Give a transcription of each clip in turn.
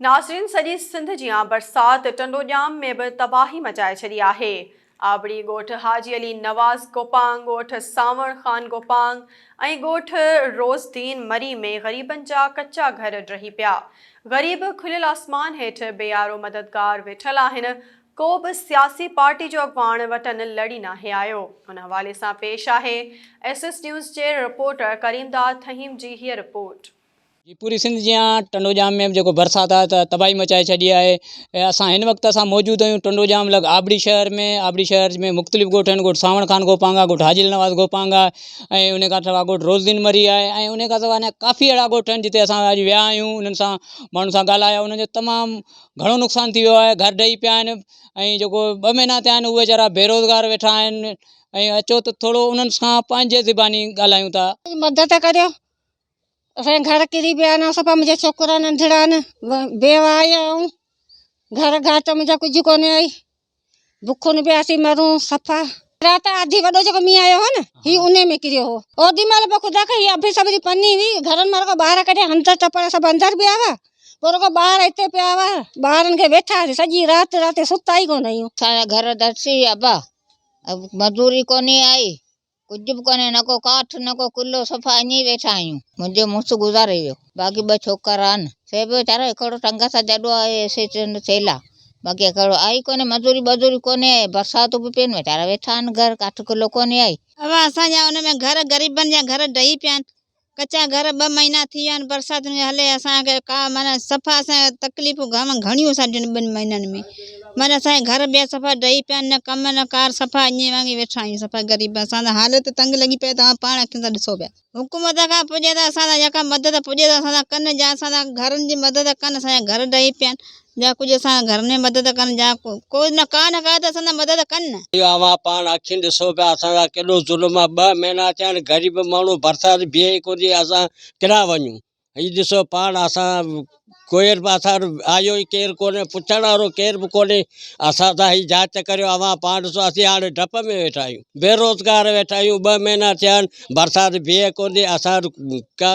ناظرين سڄي سنڌ جيان برسات ٽنڊوڄام ۾ به تباهي مچائي ڇڏي آهي. آبڙي ڳوٺ حاجي علي نواز گوپانگ، ڳوٺ سانوڻ خان گوپانگ ۽ ڳوٺ روزدين مري ۾ غريبن جا ڪچا گهر ڊهي پيا. غريب کليل آسمان هيٺ بي يارو مددگار ويٺل آهن، ڪو به سياسي پارٽي جو اڳواڻ وٽن لڙي ناهي آيو. ان حوالي سان پيش آهي ايس ايس نيوز جي رپورٽر ڪريم داد ٿهيم جي هيء رپورٽ. جي پوري سنڌ جيان ٽنڊوڄام ۾ به جيڪو برسات آهي ته تباهي مچائي ڇڏي آهي ۽ اسان هن وقت اسان موجود آهيون ٽنڊوڄام لڳ آبڙي شهر ۾ آبڙي شهر ۾ مختلف ڳوٺ آهن ڳوٺ سانوڻ خان گوپانگ آهي ڳوٺ حاجي النواز گوپانگ آهي ۽ ان کان سواء ڳوٺ روزدين مري آهي ۽ ان کان سواء اڃا ڪافي اهڙا ڳوٺ آهن جتي اسان اڄ ويا آهيون انهن سان ماڻهن سان ڳالهايو انهن جو تمام گهڻو نقصان ٿي ويو آهي گهر ڊهي پيا آهن ۽ جيڪو ٻه مهينا ٿيا آهن اهي ويچارا بيروزگار ويٺا آهن ۽ اچو ته ٿورو انهن سان پنهنجي زباني ڳالهايون ٿا. مدد ڪريو اسان جا گهر ڪري پيا آهن صفا منهنجا ڇوڪرا ننڍڙا آهن بيواهه آهيون گهر گهاٽ منهنجا ڪجهه ڪونهي آئي بکن پيا اسين مرون صفا رات آڌي وڏو جيڪو مينهن آيو هو نه هي انهي ۾ ڪريو هو اوڏي مهل به خدا کي هي اڀي سڀ جي پني هئي گهرن مان رڳو ٻار ڪڍي هنڌ ٽپڙ سڀ اندر پيا هئا پوء رڳو ٻار هتي پيا هئا ٻارن کي ويٺا هئاسين سڄي رات رات ستا ئي ڪونه آهيون. اسان جا گهر درسي ويا ابا مزوري ڪونهي آئي ڪجهه به ڪونهي، نه ڪو ڪاٺ نه ڪو ڪلو، صفا ائين ئي ويٺا آهيون. منهنجو مڙس گذاري ويو، باقي ٻه ڇوڪرا آهن، سي به ويچارا هڪڙو ٽنگ سان جڏو آهي سي چون سيلا، باقي هڪڙو آهي ئي ڪونهي، مزوري ٻزوري ڪونهي آهي، برساتون به پين، ويچارا ويٺا آهن گهر، ڪاٺ ڪلو ڪونهي آهي. اها اسان جا ان ۾ گهر غريبن جا گهر ڊهي پيا آهن، ڪچا گهر ٻه مهينا ٿي ويا آهن برساتن کي هلي اسان کي ڪا معنيٰ صفا اسان کي تڪليفون گهڻ گهڻيون اسان ڏٺيون ٻن مهينن ۾ معنيٰ اسان جا گهر ٻيا صفا ڊهي پيا آهن نه ڪم نه ڪار صفا ائين وانگي ويٺا آهيون صفا غريب اسان جا حالت تنگ لڳي پئي توهان پاڻ اکين سان ڏسو پيا حڪومت کان پڄي ته اسان سان جيڪا مدد پڄي ته اسان سان ڪن جا اسان سان گهرن جي مدد ڪن اسان جا گهر ڊهي پيا آهن جا ڪجهه اسان جي گهرن ۾ مدد ڪن جا ڪو نه ڪا نه ڪا ته اسان سان مدد ڪن. اهو اوهان پاڻ اکين ڏسو پيا اسان سان ڪيڏو ظلم آ ٻه مهينا ٿيا آهن غريب ماڻهو برسات بيهي ئي ڪونه ٿي اسان ڪيڏانهن وڃون هي ڏسو پاڻ اسان ڪوئر به اسان وٽ آيو ئي ڪير ڪونهي پڇڻ وارو ڪير به ڪونهي اسان سان هي جاچ ڪريو اوهان پاڻ ڏسو اسين هاڻي ڊپ ۾ ويٺا آهيون بيروزگار ويٺا آهيون ٻه مهينا ٿيا آهن برسات بيهي ڪونه ٿي اسان وٽ ڪا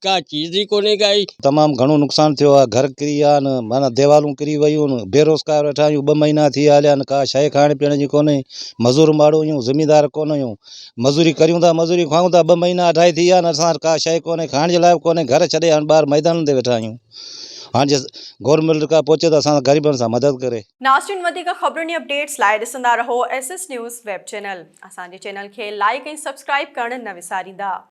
ڪا چيز ئي ڪونهي ڪائي. تمام گهڻو نقصان ٿيو آهي گهر ڪري ويا آهن معنيٰ ديوالون ڪري ويون آهن بيروزگار ويٺا آهيون ٻه مهينا ٿي ويا هليا آهن ڪا شيء کائڻ پيئڻ جي ڪونهي مزور ماڻهو آهيون زميندار ڪونه آهيون مزوري ڪريون ٿا مزوري کائون ٿا ٻه مهينا اڍائي ٿي ويا آهن اسان وٽ ڪا شيء ڪونهي کائڻ جي لاء به ڪونهي گهر ڇڏي هاڻي ٻاهر ميدانن تي ويٺا آهيون هاڻي جي گورنمينٽ ڪا پهچي ته اسان غريبن سان مدد ڪري. ناظرين وڌيڪ خبرن ۽ اپڊيٽس لاء ڏسندا رهو S S news web channel اسان جي چينل کي لائيڪ ۽ سبسڪرائيب ڪرڻ نه وساريندا.